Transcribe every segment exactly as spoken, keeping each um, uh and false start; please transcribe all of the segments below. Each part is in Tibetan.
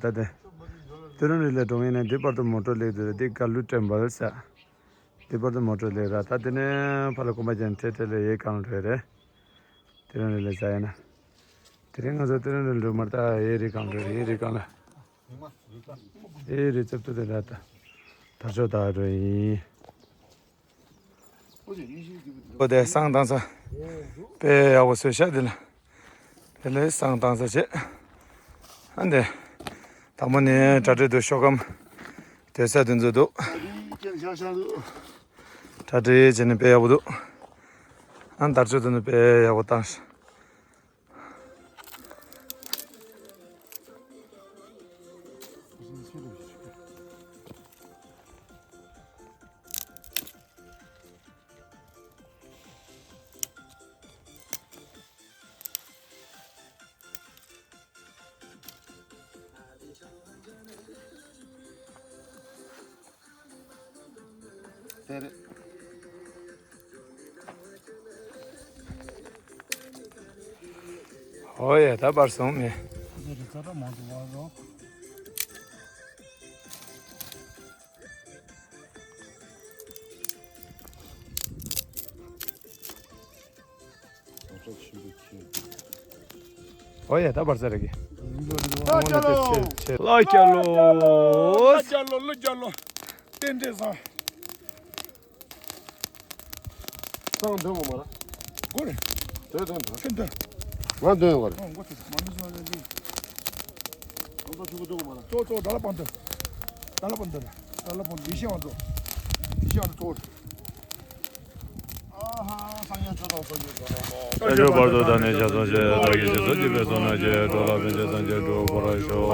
ད་དེ། ཏི་རུ་ནི་ལ་འགྲོ་ངེས་ནས་འདི་བར་དུ་མོ་ཊ་སླེབས་དུས་འདི་ཀ་ལུ་ཊེམ་པལ་ཟེར། འདི་བར་དུ་མོ་ཊ་སླེབས་ར། ད་དེ་ནས་ཕར་ལ་གོམ་པ་ཅན་ཁྲེ་ཁྲེ་ལ་ཡེ་གང་རེད་རེད། ཏི་རུ་ནི་ལ་ཟ་ཡ་ན། དེ་རིང་ང་ཚོ་ཏི་རུ་ནི་ལ་འགྲོ་མར་ད་ཡེ་རི་གང་རེད། ཡེ་རི་གང་ལ། ཨེ་རེད། ཙེབ་ཏུ་དེ་ལ་ད་དར་ལྕོག་དར་འགྲོ་ཡིན། ཨོ་དེ་བསང་བཏང་ས་དཔེ་ཡག་པོ་བཟོས་ཤག་དེ་ལ་དེ་ལས་བསང་བཏང་ས་བྱེད། ཨ་འདི་དང་པོ་ནས་གྲ་སྒྲིག་འདུག་ཤོག་སྒམ་དེ་ས་དེ་ཚོ་འདུག་གྲ་སྒྲིག་བྱས་ནས་དཔེ་ཡག་པོ་འདུག་ཨ་དར་ལྕོག་དེ་ནི་དཔེ་ཡག་པོ་བཏང་ཤག་དེ་རེད། ཨོ་ཡ། ད་པར་སོང་མེད། ཨོ་ཡ། ད་བར་ས་རེ་གི། ལ་རྒྱ་ལོ། ལ་རྒྱ་ལོ། ལ་རྒྱ་ལོ། ལ་རྒྱ་ལོ། རྟེན་འབྲེལ་བཟང་། སང་འདོན་དགོས་མ་ར། གོ་རེ། དོན་དོན་དོན། ཕན་དོན། ང་འདོན་དགོས་རེ། ཨང་གོ་ཚོད་མ་མི་སོང་རེ་ལི། ང་ཚོ་ཆུ་བོ་འདོན་དགོས་མ་ར། ཙོ་ཙོ་ད་ལ་པང་དོན། ད་ལ་པང་དོན། ད་ལ་པང་དོན། ཡེ་ཤེས་ཨང་ཙོ། ཡེ་ཤེས་ཨང་ཙོ། ཨ་ཧ། སངས་རྒྱས་ཆོས་དང་ཚོགས་ཀྱི་མཛོད་རྣམས་ལ། བྱང་ཆུབ་བར་དུ་བདག་ནི་ཞལ་གསུམ་བཅས། བདག་གིས་སྦྱིན་སོགས་བགྱིས་པའི་བསོད་ནམས་ཀྱིས། འགྲོ་ལ་ཕན་ཕྱིར་སངས་རྒྱས་འགྲུབ་པར་ཤོག་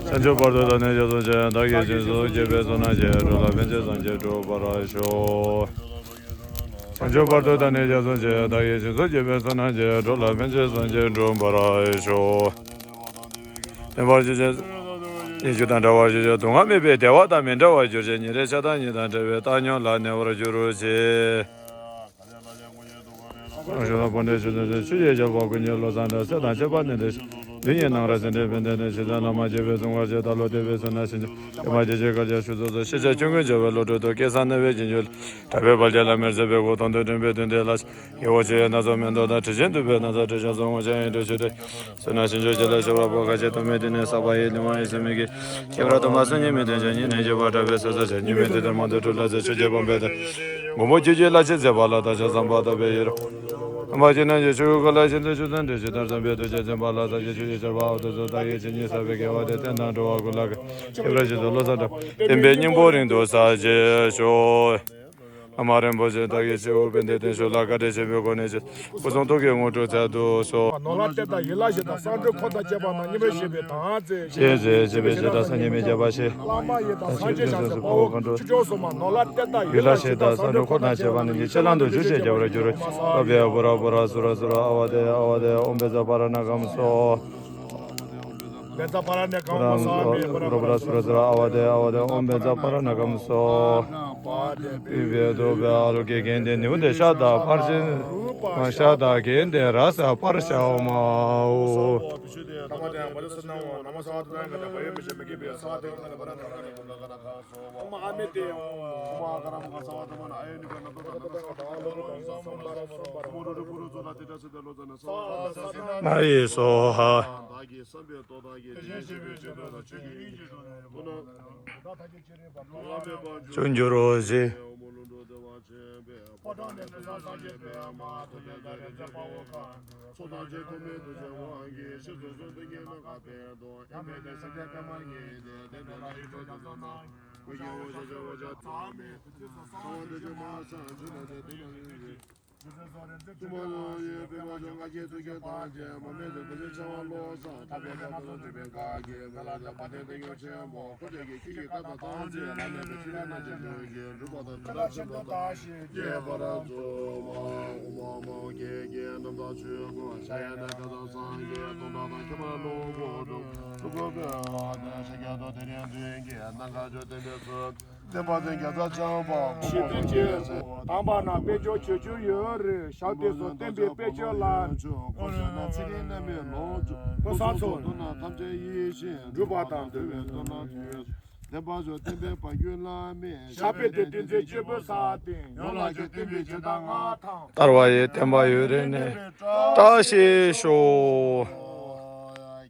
བྱང་ཆུབ་བར་དུ་བདག་ནི་ཞལ་གསུམ་བཅས། བདག་གིས་སྦྱིན་སོགས་བགྱིས་པའི་བསོད་ནམས་ཀྱིས། འགྲོ་ལ་ཕན་ཕྱིར་སངས་རྒྱས་འགྲུབ་པར་ཤོག་བྱང་ཆུབ་བར་དུ་བདག་ནི་ཞལ་གསུམ་བཅས། བདག་གིས་སྦྱིན་སོགས་བགྱིས་པའི་བསོད་ནམས་ཀྱིས། འགྲོ་ལ་ཕན་ཕྱིར་སངས་རྒྱས་འགྲུབ་པར་ཤོག་ལྡན་པར་གྱུར་ཅིག་ཉེས་སྤྱོད་དང་བྲལ་བར་གྱུར་ཅིག་སྡུག་བསྔལ་མེད་པའི་བདེ་བ་དང་མི་འབྲལ་བར་གྱུར་ཅིག་ཉིན་རེ་ཆགས་སྡང་གཉིས་དང་བྲལ་བའི་བཏང་སྙོམས་ལ་གནས་པར་གྱུར་ཅིག་རང་བཞིན་ལ་འཕོ་འགྲོའི་ཆོས་ཐམས་ཅད་ཆོས་ཀྱི་རྒྱལ་པོ་ཀུན་གྱི་བློ་བཟང་དྲག་སྲས་དང་བཅས་པ་ནི་འདི་ཞིང་། འདི་ཉིད་སྣང་རབ་སེམས་འགྲེལ་བན་དེ་ནི་ཕྱི་དོན་བླ་མ་དགྱེས་པའི་གསུང་ཁར་བཅས། ད་ལོ་འདས་པའི་བསོད་ནམས་ཞིང་ཆེན་ཡུལ་མ་དགྱེས་བཞིན་གར་བྱོན་ཕྱུག་ཚོགས་སུ། ཤེས་བྱ་ཆོས་ཀུན་སྦྱོར་བའི་བློ་གྲོས་ཏོག་སྐལ་བཟང་རྣ་བའི་རྗེས་འཇུག་ལ། གྲགས་པའི་དཔལ་གྱི་བླ་མའི་མཛད་པའི་སྒོ་དང་དུ་མཐུན་པའི་དོན་དེ་ལ། ཡི་དྭགས་ཆོས་ཡི་སྣ་ཚོགས་མེ་ཏོག་དང་། དྲི་ཞིམ་བདུག་པའི་སྣང་གསལ་དྲི་ཞིམ་གསུང་ངུ་ཅན། ཡིད་འཕྲོག་ཆུ་ཐིགས་བསོད་ནམས་ཞིང་མཆོག་ཅན་ལ། སྤྱོད་པ་པོ་ཁ་ཕྱེ་ཐོགས་མེད་དེ་ནི་བསགས་པ་ཡི། ལུས་ངག་ཡིད་གསུམ་མི་སྐྱེ་ཁྱད་པར་དུ་མ་གསུངས་ཉིད་མི་མཐུན་ཅིང་། ཉིད་ནི་བརྗོད་པར་གྲགས་པའི་བསོད་ནམས་ཆེ། ཉིད་མི་མཐུན་དེ་མང་དུ་འཁྲུལ་ལ་ཟད། ཆོས་ཀྱི་བུམ་པའི་དོན་མགོན་པོ་ཁྱོད་ཀྱི་བླ་ཆེན་མཛད་པ་ལ། བདག་ཅག་བསམ་པ་དག་པའི་ཡིད་རང་། དམ་པ་ཁྱེད་རྣམས་ཀྱི་ཆོས་སྐུ་ལ། ཤིན་ཏུ་ཆུད་ཟོས་འདྲེན་ཕྱིར། ཐར་འཛིན་པའི་ཐུགས་རྗེས་འཛིན་པ་ལ། བདག་གི་ཆོས་ཀྱི་ཆར་པ་འོད་དུ་ཞུ། བདག་གིས་ཇི་སྙེད་བསགས་པའི་དགེ་བ་དེ། བསྟན་དང་འགྲོ་བ་ཀུན་ལ་ཕན། ཁྱད་པར་ཅན་དུ་བློ་བཟང་དྲག་པོ། བསྟན་པའི་སྙིང་པོ་རིང་དུ་གསལ་བྱེད་ཤོག་བླ་མ་རིན་པོ་ཆེ་བདག་གི་སྤྱི་བོར་པད་ཟླའི་སྟེང་ཤོག་ལ། བཀའ་དྲིན་ཆེན་པོའི་སྒོ་ནས་ཆེ། སྐུ་གསུང་ཐུགས་ཀྱི་དངོས་གྲུབ་སྩལ་དུ་གསོལ། ནོར་ལྷ་གཏེར་བདག་ཡིད་ལ་བཞེས་དང་། གསང་སྒྲོས་འཁོར་དང་བཅས་པ་རྣམས། སྙིང་པོར་བཞེས་པའི་དམ་ཚིག་བཞེས་ཚེ་བཞེས་པའི་བྱེ་བྲག་སངས་རྒྱས་མི་བརྒྱ་པ་ཞིག་བླ་མ་ཡི་དམ་སངས་རྒྱས་བྱང་སེམས་དཔའ་བོ་མཁའ་འགྲོ། ཆོས་སྐྱོང་སྲུང་མ་ནོར་ལྷ་གཏེར་བདག་ཡིད་ལ་བཞེས་དང་། གསང་སྒྲོས་འཁོར་དང་བཅས་པ་རྣམས་ཀྱིས། ཆེ་ལང་དུ་གྱུར་ཅིང་རྒྱལ་བར་གྱུར། ཨོ་བྷྱཿ་པུ་ར་པུ་ར་སུ་ར་སུ་ར་ཨ་ཝ་དེ་ཨ་ཝ་དེ། ཨོཾ་བཛྲ་པཱ་ར་ཎ་ཀམ་སྭཱ་ཧཱ། བཛྲ་པཱ་ར་ཎ་ཀམ་སྭཱ་ཧཱ། པུ་ར་པུ་ར་སུ་ར་སུ་ར་ཨ་ཝ་དེ་ཨ་ཝ་དེ། ཨོཾ་བཛྲ་པཱ་ར་ཎ་ཀམ་སྭཱ་ཧཱ། པུཥྤེ་ཏོ་བྷྱཿ་ཨ་ལོ་ཀེ་གནྡྷེ་ནཻ་ཝི་དྱ་ཤ་དྷ་ཕར་ཕྱིན། ཤ་དྷ་གནྡྷེ་ར་ས་པར་ཤ་མ་ཧོ། ན་ཡེ་སྭཱ་ཧཱ། བྱང་ཆུབ་སེམས་དཔའ་ཆོས་ཀྱི་དབྱིངས་ཀྱི་སྒོ་ནས། བྱང་ཆུབ་སེམས་དཔའ་ཆོས་ཀྱི་དབྱིངས་ཀྱི་སྒོ་ནས། ཕོ་བྲང་ནས་ཕུན་སུམ་ཚོགས་པའི་ཕྱིར་འབད་བ་ཅིན། ཕོ་བྲང་ནས་ཕུན་སུམ་ཚོགས་པའི་ཕྱིར་འབད་བ་ཅིན། ཐུབ་པའི་མཛད་པ་འོད་དཔག་མེད་པ། ཚོགས་ཐམས་ཅད་ཐོགས་མེད་ཐུགས་རྗེའི་དབང་གིས། ཕྱིར་བཟོད་གསུམ་དུ་བསྙེན་གནང་ག་ཕེབས་དང་། ཡང་མི་འདའ་སེམས་ཅན་ཕལ་མོ་ཆེ་དེ། བདེ་འགྲོ་ལ་ཡིད་འཕྲོག་དུད་འགྲོ་རྣམས། ཀུན་གྱི་དབང་ཕྱུག་ཆེན་པོ་ཤཱཀྱ་ཐུབ་པ་མི་ལ། གསང་བ་འདི་ཕྱིར་མ་གསང་། ཆོས་ལ་དད་པ་དང་ཡིད་ཆེས། ཐུབ་པ་ལ་ཡོད་པའི་བར་དུ་ང་རྒྱལ་ཐུགས་རྒྱལ་ཐམས་ཅད་མ་མེད་དུ་བདག་ཅག་ཆེ་བ་བློ་བཟང་ཐར་པའི་ཐབས་དང་སྒྲུབ་པའི་བཀའ་བརྒྱད་མི་ལུས་དང་བ་དན་དོན་ཡོད་ཆེན་པོ། འཁོར་དེ་ཡི་ཁྱེད་ཀྱི་བཀའ་དང་ཐམས་ཅད་བླ་མེད་པའི་ཕྲིན་ལས་རྣམས་ཀྱི་མདུན་གྱིས་འགྲུབ་པ་དང་། ཕྱི་ལ་ཆེན་པོ་བདག་བཞིན་གཤེགས་པར་མཛོད་མ། ཨོཾ་ཨཱཿཧཱུྃ་ཀྱེ་ཀྱེ། རྣམ་དག་ཆོས་སྐུ་འཆར་ཡན་ནས་བཀའ་ཐམས་སངས་རྒྱས། སྟོང་ཐུན་དང་ཁྱད་པར་ལོངས་སྐུ་འགྲུབ། སྤྲུལ་སྐུ་བོད་དུ་ཤཱཀྱ་ཐུབ་དེ་རིང་མདུན་གྱི་གནང་བཀའ་ཆོས་སྟོན་པའི་ཚུལ། བསྟན་པ་དང་རྒྱལ་ཚབ་བྱམས་པ་ཞེས་བསྟན་ཅིང་། དམ་པ་རྣམས་དཔལ་འབྱོར་ཆོས་སྐྱོང་ཡོད་རེད། ཞབས་དེ་སོགས་བསྟན་པའི་དཔལ་འབྱོར་ལ། ཕོ་བསོད་ནམས་ཚེ་རིང་རྣམ་པའི་ལོངས་སྤྱོད། ཕོ་བཟང་ཚོགས། མདོར་ན་ཐམས་ཅད་ཡིད་བཞིན་སྒྲུབ་པ་དང་འདུལ་བའི་མདོར་ན་དུས། བསྟན་པ་སོགས་བསྟན་པའི་བར་རྒྱུད་བླ་མེད། ཞབས་པད་དེ་ཏིང་འཛིན་སྤྱི་བོའི་ས་སྟེང་། ཡོངས་ལ་ཁྱབ་བསྟན་པའི་བྱེ་བྲག་སྔགས་དང་། བསྟར་བ་ཡི་བསྟན་པ་ཡུན་རིང་གནས། བཀྲ་ཤིས་ཤོག།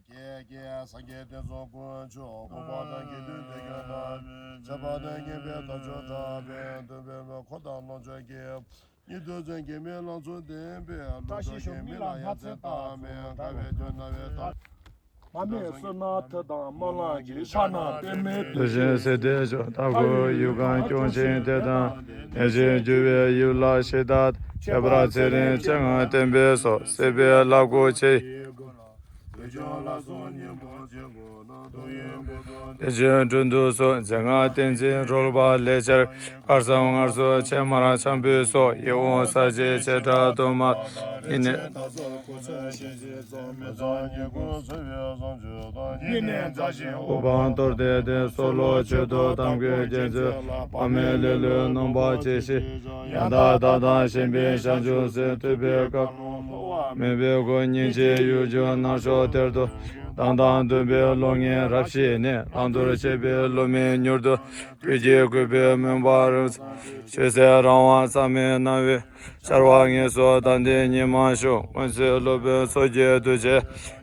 ཀྱེ་ཀྱེ་སངས་རྒྱས་བསྟན་སྲུང་དཀོན་མཆོག་གོ་འཕང་དང་དགེ་འདུན་དེ་ཀུན་ལ། ཁྱབ་པ་དང་ཉེས་པའི་དག་བྱུང་དྲག་པའི་འདུན་པའི་མོས་འཁོར་དང་ལོངས་སྤྱོད་ཀྱི། ཉན་ཐོས་ཚོགས་ཀྱི་མི་ལ་ཚོགས་བསྟན་པའི། བཀྲ་ཤིས་ཤོག། མི་ལ་ཡ་མཚན་བཏགས་མེད། དགའ་བའི་དོན་སྣང་བའི་ཐབས། མ་སྨད་བསོད་ནམས་མཐུ་དང་སྨོན་ལམ་གྱིས། ཕྱག་ན་པདྨོའི། ལུས་ཞིག་སྲེག་བདེ་མཆོག་ལྟ་བུའི་ཡུལ་གང་སྐྱོང་ཞིང་དེ་དང་། ནད་ཀྱིས་འགྱུར་བའི་ཡུལ་ལ་གཞི་བདག་ཁྱད་པར་ཚེ་རིང་སྤྱན་སྔར་བསྟན་པའི་སོགས། སྲིད་པའི་ལྷ་སྐུ་ཆེ། དེ་བཞིན་དྲུང་དུ་སོགས་མཛད་སྔགས་བསྟན་འཛིན་རོལ་པ་ལས་སྦྱར། དཀར་ཟམ་མངར་ཟོར་ཕྱེ་མར་འཆམ་པོའི་སོགས། ཡིད་འོང་ས་བཅད་བྱེ་བྲག་དུ་མ། ཡིད་ནི། དབུ་འཕང་གཏོར་ཏེ་དེ་སོགས་ལོངས་སྤྱོད་དོ། དམ་རྒོད་རྒྱལ་མཚན་དཔག་མེད་ལེ་ལོས་གནོན་པ་ཇི་བཞིན། ཡང་དག་བདག་དང་གཞན་ཕན་ཞབས་ཕྱི་སེམས། ཐུབ་པའི་བཀའ་མོས་པའི་སྒོ། སྙིང་རྗེའི་ཡུལ་ལྗོངས་ནགས་ཕྱོགས་དེར་དུ། བདག་དང་འདུན་པའི་བློ་ངན་རབ་ཞི་ནས། བླང་དོར་ཆད་པའི་བློ་མིག་མྱུར་དུ། བདུད་ཀྱི་རྒོད་པོས་མུན་པ་རིང་། ཆོས་སྲིད་རང་དབང་རྩ་མེད་སྣང་བའི། ཤར་བ་དངོས་སུ་དམ་ལྡན་ཉི་མ་ཤོག། སྔོན་ཚེ་སློབ་དཔོན་མཚོ་སྐྱེས་རྡོ་རྗེ།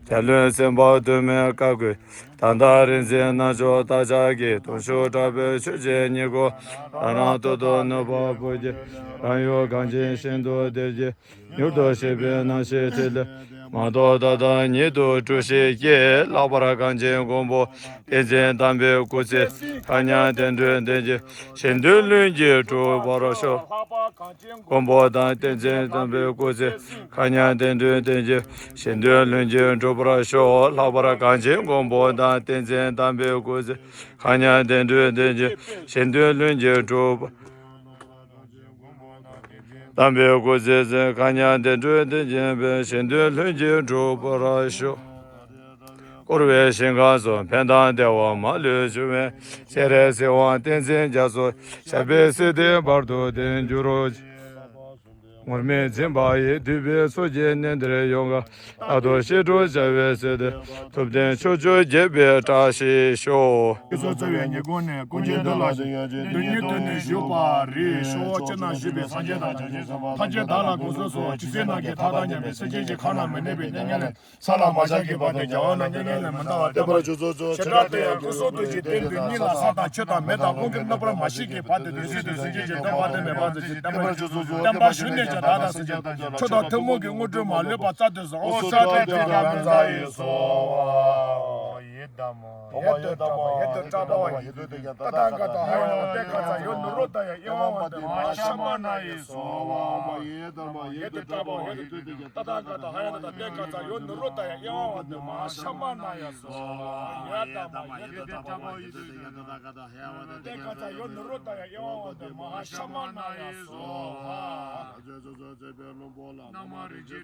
རྒྱལ་བློན་སེམས་དཔའ་དུ་མའི་བཀའ་བསྒོས། ད་ལྟ་རིག་འཛིན་རྣལ་འབྱོར་བདག་ཅག་གི། གདུང་ཤུགས་དྲག་པོས་ཆོས་ཀྱི་སྙིང་པོ། རང་རང་ཐོག་ཏུ་ནུས་པ་སྤོ་གྱིས། རང་ཡུལ་གངས་ཅན་ཤིན་ཏུ་བདེ་གཤེགས། མྱུར་དུ་གཤེགས་པའི་རྣམ་ཤེས་ཐིག་ལེ། མ་རྟོགས་མཐའ་དག་ཉིད་དུ་གྲོལ་ཞིང་སྐྱེ། ལྷག་པར་གངས་ཅན་མགོན་པོ་བསྟན་འཛིན་དམ་པའི་སྐུ་ཚེ། མཁའ་མཉམ་བདེ་འགྲོའི་གཏན་གྱི། གཞན་དོན་ལྷུན་གྱིས་གྲུབ་པར་ཤོག། མགོན་པོ་དང་བསྟན་འཛིན་དམ་པའི་སྐུ་ཚེ། མཁའ་མཉམ་བདེ་འགྲོའི་གཏན་གྱི། གཞན་དོན་ལྷུན་གྱིས་གྲུབ་པར་ཤོག། ལྷག་པར་གངས་ཅན་མགོན་པོ་དང་བསྟན་འཛིན་དམ་པའི་སྐུ་ཚེ། མཁའ་མཉམ་བདེ་འགྲོའི་གཏན་གྱི། གཞན་དོན་ལྷུན་གྱིས་གྲུབ་པར། དམ་པའི་སྐུ་ཚེ་ཚེ། མཁའ་མཉམ་བདེ་འགྲོའི་གཏན་གྱི་ཕན། གཞན་དོན་ལྷུན་གྱིས་གྲུབ་པར་ཤོག། བསྐོར་བའི་ཞིང་ཁམས་སུ། ཕན་དང་བདེ་བ་མ་ལུས་འབྱུང་བའི། སྤྱན་རས་གཟིགས་དབང་བསྟན་འཛིན་རྒྱ་མཚོ། ཞབས་པད་སྲིད་མཐའི་བར་དུ་བརྟན་གྱུར་ཅིག། ངུར་སྨྲིག་འཛིན་པ་ཡིས། བསྡུས་པའི་ཚོགས་ཀྱིས་གནས་འདིར་ཡོངས་བསྐོར། རྟག་ཏུ་ཞི་ཁྲོ་བྱ་བའི་ཚུལ་དུ། ཐུབ་བསྟན་ཕྱོགས་བཅུར་རྒྱས་པའི་བཀྲ་ཤིས་ཤོག། སྐུ་གསུང་ཐུགས་ཀྱི་ཉེ་འཁོར་ནས། ཀུན་མཁྱེན་མདུན་ལ་བཞུགས། དོན་གཉིས་བསྡུས་ནས་བཞུགས་པ་རེད། ཤོག། སྤྱིར་ན་བཞུགས་པའི་སངས་རྒྱས་དང་བྱང་ཆུབ་སེམས་དཔའ་ཐམས་ཅད་བདག་ལ་དགོངས་སུ་གསོལ། ཇི་སྲིད་ནམ་མཁའི་མཐའ་དང་མཉམ་པའི་སེམས་ཅན་གྱི་ཁམས་ན་མི་གནས་པའི་གནས་ངན་ལས། ས་ལ་མ་ཆགས་ཀྱི་བར་དུ། རྒྱལ་བ་རྣམས་ཀྱི་སྙིང་ལས་མི་འདའ་བར་བསྟན་པར་བཅོས་སོ། བྱེ་བྲག་ཏུ་ཡང་སྐུ་གསུང་ཐུགས་ཀྱི་རྟེན་བདུན་ཉིད་ལ་ས་དང་ཆུ་དང་མེ་དང་རླུང་གི་རྣམ་པར་མ་ཞིག་གི་བར་དུ། དེ་སྲིད་དུ་སེམས་ཅན་གྱི་དོན་སྤངས་ཏེ་མེ་འབར་ཚུལ་གྱིས་བསྟན་པར་བཅོས་སོ། བསྟན་པ་བཞུགས་ནས་ཀྱང་བདག་དང་སེམས་ཅན་དང་། ཆོས་དང་ཐུན་མོང་གི་དངོས་གྲུབ་མ་ལུས་པ་སྩལ་དུ་གསོལ། ཨོ་ཙཱ་བཀྲ་ཤིས་ཀྱི་རྒྱལ་མཚན་ཡི་སོ། ཡེ་དྷརྨཱ། ཡེ་དྷརྨཱ། ཡེ་དྷརྨཱ། ཡེ་དྷརྨཱ། ཡེ་དྷརྨཱ། ཏདྱ་ཀ་ཏ་ཧ་ཡ་ན་ཏེ་ཀ་ཙ་ཡོ་ནི་རོ་ད་ཡ་ཨེ་ཝ་ཝ་ཏི་མ་ཧཱ་ཤྲ་མ་ན་ཡེ་སྭཱ་ཧཱ། ཨོཾ་ཡེ་དྷརྨཱ། ཡེ་དྷརྨཱ། ཏདྱ་ཀ་ཏ་ཧ་ཡ་ན་ཏ་ཏེ་ཀ་ཙ་ཡོ་ནི་རོ་ད་ཡ་ཨེ་ཝ་ཝ་ཏི་མ་ཧཱ་ཤྲ་མ་ན་ཡེ་སྭཱ་ཧཱ། ཡེ་དྷརྨཱ། ཡེ་དྷརྨཱ། ཏདྱ་ཀ་ཏ་ཡོ་ནི་རོ་ད་ཡ་ཨེ་ཝ་ཝ་ཏི་མ་ཧཱ་ཤྲ་མ་ན་ཡེ་སྭཱ་ཧཱ།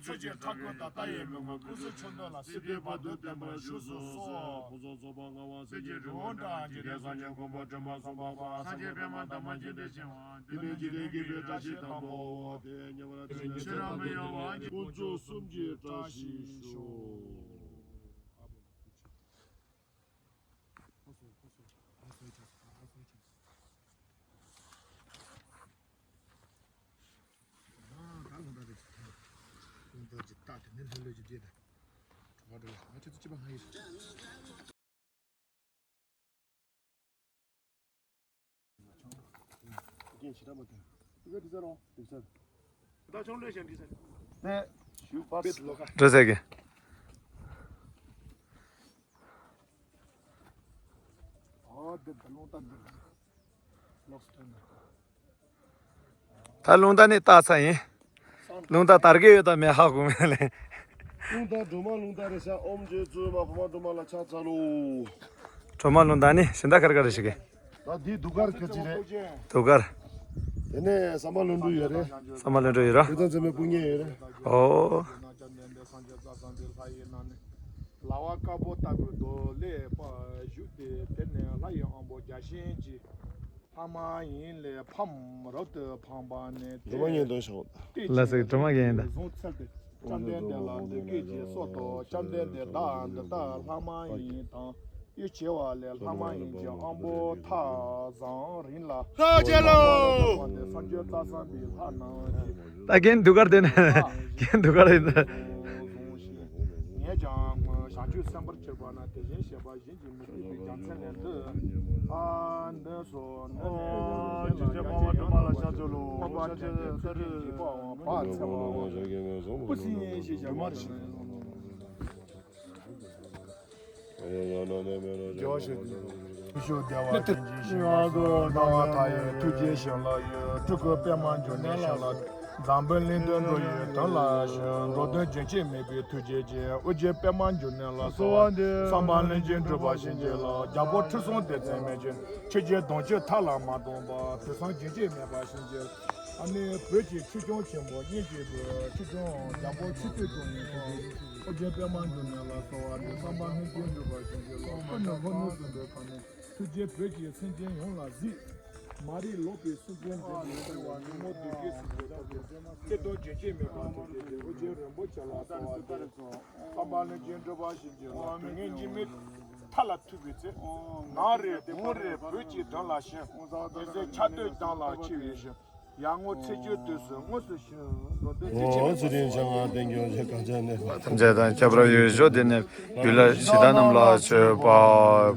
ཚོགས་ཀྱི་མཐའ་བསྐོར་དང་མཐའ་ཡས་མོས་གུས། སྐུ་གསུང་ཆོས་འདུལ་ལ། སྲིད་པའི་བར་དུ་བརྟན་པར་བཞུགས་སུ་གསོལ། ཕུན་སུམ་ཚོགས་པ་མངའ་བ་སྲས་ཀྱི་རི་བོ་འདྲ། འཇིག་རྟེན་སངས་རྒྱས་མགོན་པོ་དྲི་མ་མཚུངས་པ་དཔའ། སངས་རྒྱས་པདྨ་འདབ་མ་བརྒྱད་འདྲེས་ཤིང་བ། དེ་ནས་འཇིག་རྟེན་མཁྱེན་པའི་བཀྲ་ཤིས་དང་པོ། དེ་ཉེ་བར་ཆོས་རབ་མི་གཡོ་བ། དཀོན་མཆོག་གསུམ་གྱི་བཀྲ་ཤིས་ཤོག། ད་ལུང་བསྟན་རེད། ལུང་བསྟན་གྱི་རྟགས་དེ་ནི་ལྷོད་ལྷོད་ཀྱི་རྗེས་དང་། གྲོགས་པོ་འགྲོ་ལ་ང་ཁྱེད་ཚོ་གཅིག་པ་ཧ་ཡིན། རྒན་ཞེ་དྲག་མ་ཐོན། དེ་ག་དེ་ཚར་རོ། དེ་ཚར། ད་ཆུང་ལོས་ཞན་དེ་ཚར། ནས་ཞུ་པ་ལོ་ཀ། འགྲོ་ཟེར་གི། ཨོ་དེ་ད་ལུང་བསྟན་འདི། ལོག་སྟོན་ད། ད་ལུང་བསྟན་ནི་ལྟ་ཚར་ཡིན། ལུང་བསྟན་དར་གི་ཡོད་དམ་མེད་ཧ་གོ་མེད་ལེ། ལུང་བསྟན་སྒྲོལ་མ་ལུང་བསྟན་རེད་ཤག། ཨོཾ་རྗེ་བཙུན་མ་འཕགས་མ་སྒྲོལ་མ་ལ་ཕྱག་འཚལ་ལོ། སྒྲོལ་མ་ལུང་བསྟན་ནི་གཞན་དག་ག་རེ་ག་རེ་ཞིག་གི། ད་འདི་གདུགས་དཀར་ག་ཅི་རེད། གདུགས་དཀར། དེ་ནས་ཟ་མ་ལྷུན་གྲུབ་ཡོད་རེད། ཟ་མ་ལྷུན་གྲུབ་ཡོད་ར། དཔེ་ཚང་ཚད་མའི་དཔུང་གཉེན་ཡོད་རེད། ཨོ། ལ་བ་དཀར་པོ་ལྟ་བུའི་མདོ་ལས་པ་བཞུགས་ཏེ། དེ་ནས་ལྷ་ཡི་དབང་པོ་བརྒྱ་བྱིན་གྱིས། ལྷ་མ་ཡིན་ལས་ཕམ་རབ་ཏུ་འཕངས་པ་ནི། སྒྲོལ་མ་ཉན་དང་ཞོག་ལ་སེ་སྒྲོལ་མ་རྒན་ཡིན་ད། བཟུང་ཚུལ་ཏེ། བཅོམ་ལྡན་འདས་ལ་འདི་སྐད་ཅེས་གསོལ་ཏོ། བཅོམ་ལྡན་འདས་བདག་འདི་ལྟར་ལྷ་མ་ཡིན་དང་། གཡུལ་ཆེ་བ་ལས་ལྷ་མ་ཡིན་གྱི་དབང་པོ་མཐའ་བཟང་རིང་ལ། ལྷ་རྗེ་ལོ། སངས་རྒྱས་རྩ་བསམ་པའི་ལྷ་རྣམས་ཀྱིས། ད་རྒན་འདུག་གར་དེ་ནས་རྒན་འདུག་གར་ཡིན་ད། ངས་ཀྱང་བྱང་ཆུབ་སེམས་དཔར་གྱུར་པ་ན་དེ་བཞིན་གཤེགས་པ་བཞིན་གྱི་མི་མཐུན་པའི་རྒྱལ་མཚན་ལས་འདི། ཨ་འདི་སོ་ནི་ནི་ལ་རྒྱ་ཆེན་ཡོངས་ལ་ཤ་ཚོ་ལོ་མཁོན་པ་དྲན་ཏེ་ཐུགས་རྗེ་འཇིགས་པའམ་བག་ཚ་བའམ་སྤུ་སྲིན་ཞེས་བྱ་བ་ནི། ཡོ་ཤུ་ཏི། ཤུ་བདེ་བ་ཅན་གྱི་ཞིང་ཁམས་སུ། སྣང་བ་མཐའ་ཡས་ཐུགས་རྗེའི་ཞིང་ལ་ཡོད། སྤྲུལ་སྐུ་པདྨ་འབྱུང་གནས་ཞིང་ལ། འཛམ་བུ་གླིང་དུ་འགྲོ་བའི་དོན་ལ་ཞིང་། འགྲོ་དོན་རྒྱུན་ཆད་མེད་པའི་ཐུགས་རྗེ་ཅན། ཨོ་རྒྱན་པདྨ་འབྱུང་གནས་ལ་གསོལ་བ་འདེབས། བསམ་པ་ལྷུན་གྱིས་འགྲུབ་པར་བྱིན་གྱིས་རློབས། རྒྱལ་པོ་ཁྲི་སྲོང་ལྡེ་བཙན་མན་ཆད། ཆོས་རྒྱལ་གདུང་བརྒྱུད་མཐའ་ལ་མ་སྟོངས་པ། དུས་བཟང་རྒྱུན་ཆད་མེད་པར་བྱིན་གྱིས། ཨ་ནི་བོད་ཀྱི་ཆོས་སྐྱོང་ཆེན་པོ་སྙིང་རྗེའི་བུ། ཆོས་སྐྱོང་རྒྱལ་པོ་ཆེ་བསྟོད་སྐྱོང་ཡིན་ཐུགས་རྗེ། ཨོ་རྒྱན་པདྨ་འབྱུང་གནས་ལ་གསོལ་བ་འདེབས། བསམ་པ་ལྷུན་གྱིས་འགྲུབ་པར་བྱིན་གྱིས་རློབས། ཀུན་ནས་ལྷོ་ནུབ་སུམ་བྷའི་ཁ་གནོན། ཐུགས་རྗེས་བོད་ཀྱི་སེམས་ཅན་ཡོངས་ལ་གཟིགས། མ་རིག་ལོག་པའི་སེམས་ཅན་འདི་ཉིད་སེལ་བར། ཉོན་མོངས་བདུད་ཀྱི་སེམས་ཅན་ཐམས་ཅད་བསྐྱེད་རྫོགས་རྒྱུན་ཆད་མེད་པར་ཐུགས་རྗེ་ཅན། ཨོ་རྒྱན་རིན་པོ་ཆེ་ལ་གསོལ་བ་འདེབས། བསམ་པ་ལྷུན་གྱིས་འགྲུབ་པར་བྱིན་གྱིས་རློབས། དུས་ངན་འཇིགས་མེད་མཐའ་ལ་ཐུག་པའི་ཚེ། ནམ་རེ་གུང་རེ་བོད་ཀྱི་དོན་ལ་ཞིང་། ཉི་ཟེར་འཆར་སྡུད་མདངས་ལ་འཁྱིལ་བའི་ཞིང་། ཡར་ངོ་ཚེས་བཅུའི་དུས་སུ་དངོས་སུ་ཞིང་འགྲོ་འདོད་ཅན། ཨོ་ཚུལ་ཁྲིམས་འཆང་བ་བསྟེན་སྐྱོང་བྱེད་གང་བྱ་ནས། ཐམས་ཅད་དང་ཁྱབ་པར་འོས་ཤོག་དེ་ནས་ཡུལ་ལ་གཞི་བདག་རྣམས་ལ་མཆོད་པ་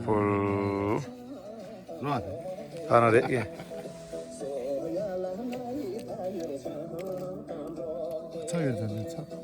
ཕུལ། ད་ན་རེད་ཀྱེ། ཚ་ཡོད་ཚ་ཚ།